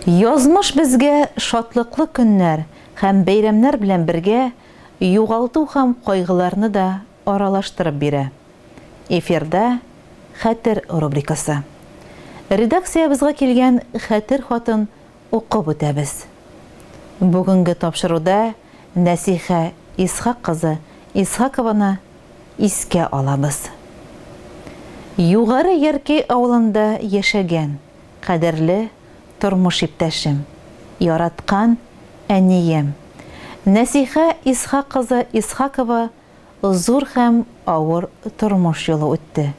Язмыш безгә шатлыклы көннәр һәм бәйрәмнәр белән бергә югалту һәм кайгыларны да аралаштырып бирә. Эфирда Хәтер рубрикасы. Редакциябезгә килгән хәтер хатын укып үтәбез. Бүгенге тапшыруда Нәсихә Исхак кызы Исхакованы искә алабыз. Югары Яркәй авылында яшәгән кадерле тормыш иптәшем, яраткан әнием Нәсихә Исхак кызы Исхакова зур һәм авыр тормыш юлы үтте.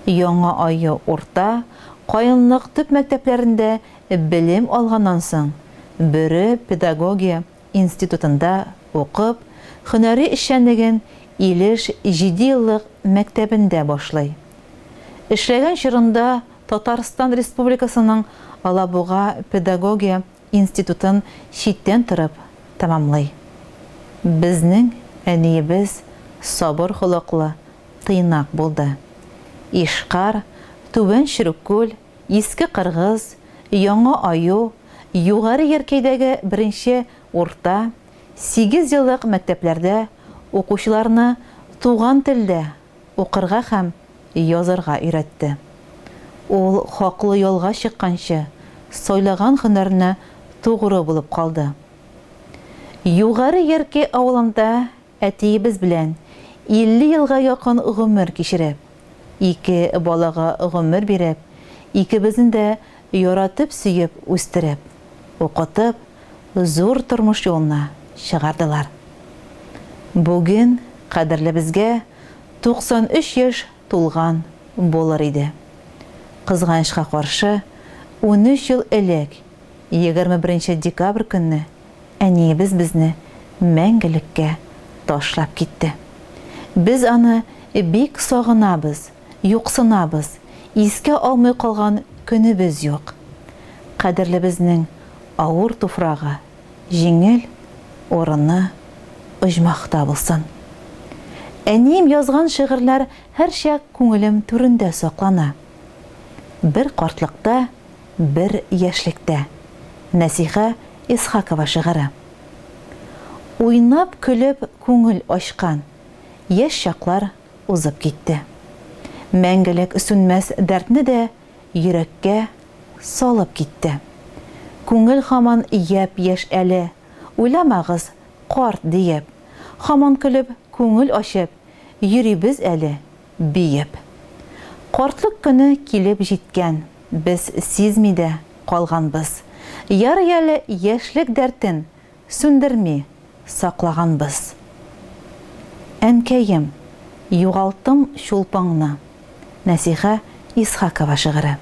Яңа Аю урта, Каенлык төп мәктәпләрендә белем алганнан соң, Бөре педагогия институтында укып, һөнәри эшчәнлеген Илеш җидееллык мәктәбендә башлый. Эшләгән чорында Татарстан Республикасының Алабуга педагогия институтын читтән торып тәмамлый. Безнең әниебез сабыр холыклы, тыйнак булды. Ишкар, Түбән Чүреккүл, Иске Кыргыз, Яңа Аю, Югары Яркәйдәге беренче урта, сигезьеллык мәктәпләрдә укучыларны туган телдә укырга һәм язарга өйрәтте. Ул хаклы ялга чыкканчы сайлаган һөнәренә тугры булып калды. Югары Яркәй авылында әтиебез белән 50 елга якын гомер кичереп, ике балага гомер биреп, икебезне дә яратып-сөеп үстереп, укытып, зур тормыш юлына чыгардылар. Бүген кадерлебезгә 93 яшь тулган булыр иде. Кызганычка каршы, 13 ел элек, 21 декабрь көнне әниебез безне мәңгелеккә ташлап китте. Без аны бик сагынабыз, юксынабыз, искә алмый калган көнебез юк. Кадерлебезнең авыр туфрагы җиңел, урыны оҗмахта булсын. Әнием язган шигырьләр һәрчак күңелем түрендә саклана. Бер картлыкта, бер яшьлектә. Нәсиха Исхакова шигыре. Уйнап-көлеп күңел ачкан яшь чаклар узып китте. Мәңгелек сүнмәс дәртне дә йөрәккә салып китте. Күңел һаман япь-яшь әле, уйламагыз, карт диеп. Һаман көлеп, күңел ачып, йөрибез әле, биеп. Картлык көне килеп җиткән, без сизми дә калганбыз. Ярый әле яшьлек дәртен сүндерми саклаганбыз. Әнкәем, югалттым чулпыңны. Нәсиха Исхакова шигыре.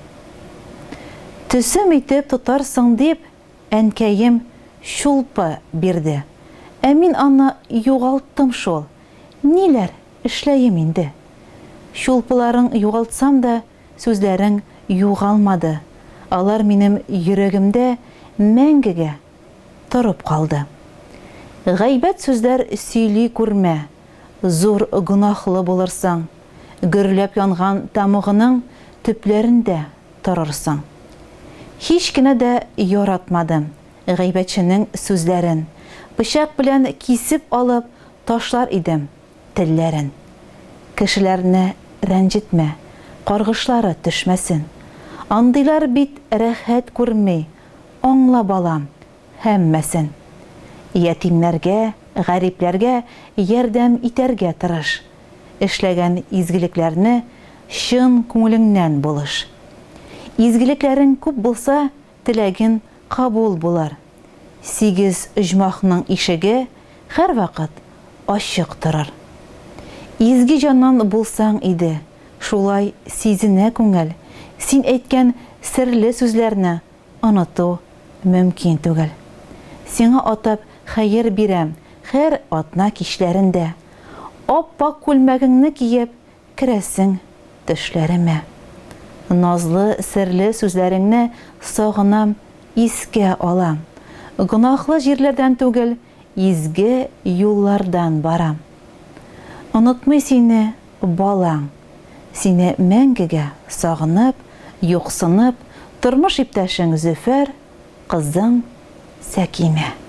Төсем итеп тотарсың дип, әнкәем чулпы бирде. Ә мин аны югалттым шул. Ниләр эшләем инде? Чулпыларың югалтсам да, сүзләрең югалмады. Алар минем йөрәгемдә мәңгегә торып калды. Гайбәт сүзләр сөйли күрмә, зур гөнаһлы булырсың, гөрләп янган тәмугының төпләрендә торырсың. Һич кенә дә яратмадым гайбәтченең сүзләрен, пычак белән кисеп алып ташлар идем телләрен. Кешеләрне рәнҗетмә, каргышлары төшмәсен. Андыйлар бит рәхәт күрми, Аңла, балам, һәммәсен. Ятимнәргә, гарипләргә ярдәм итәргә тырыш. Эшләгән изгелекләрне чын күңелеңнән булыш. Изгелекләрең күп булса, теләгең кабул булыр. Сигез оҗмахның ишеге һәрвакыт ачык торыр. Изге җаннан булсаң иде, шулай сизенә күңел, син әйткән серле сүзләрне оныту мөмкин түгел. Сиңа атап хәер бирәм һәр атна кичләрендә. Ап-ак күлмәгеңне киеп керәсең төшләремә. Назлы, серле сүзләреңне сагынам, искә алам. Гөнаһлы җирләрдән түгел, изге юллардан барам. Онытмый сине балаң. Сине мәңгегә сагынып, юксынып, тормыш иптәшең Зөфәр Кызың Сәкинә.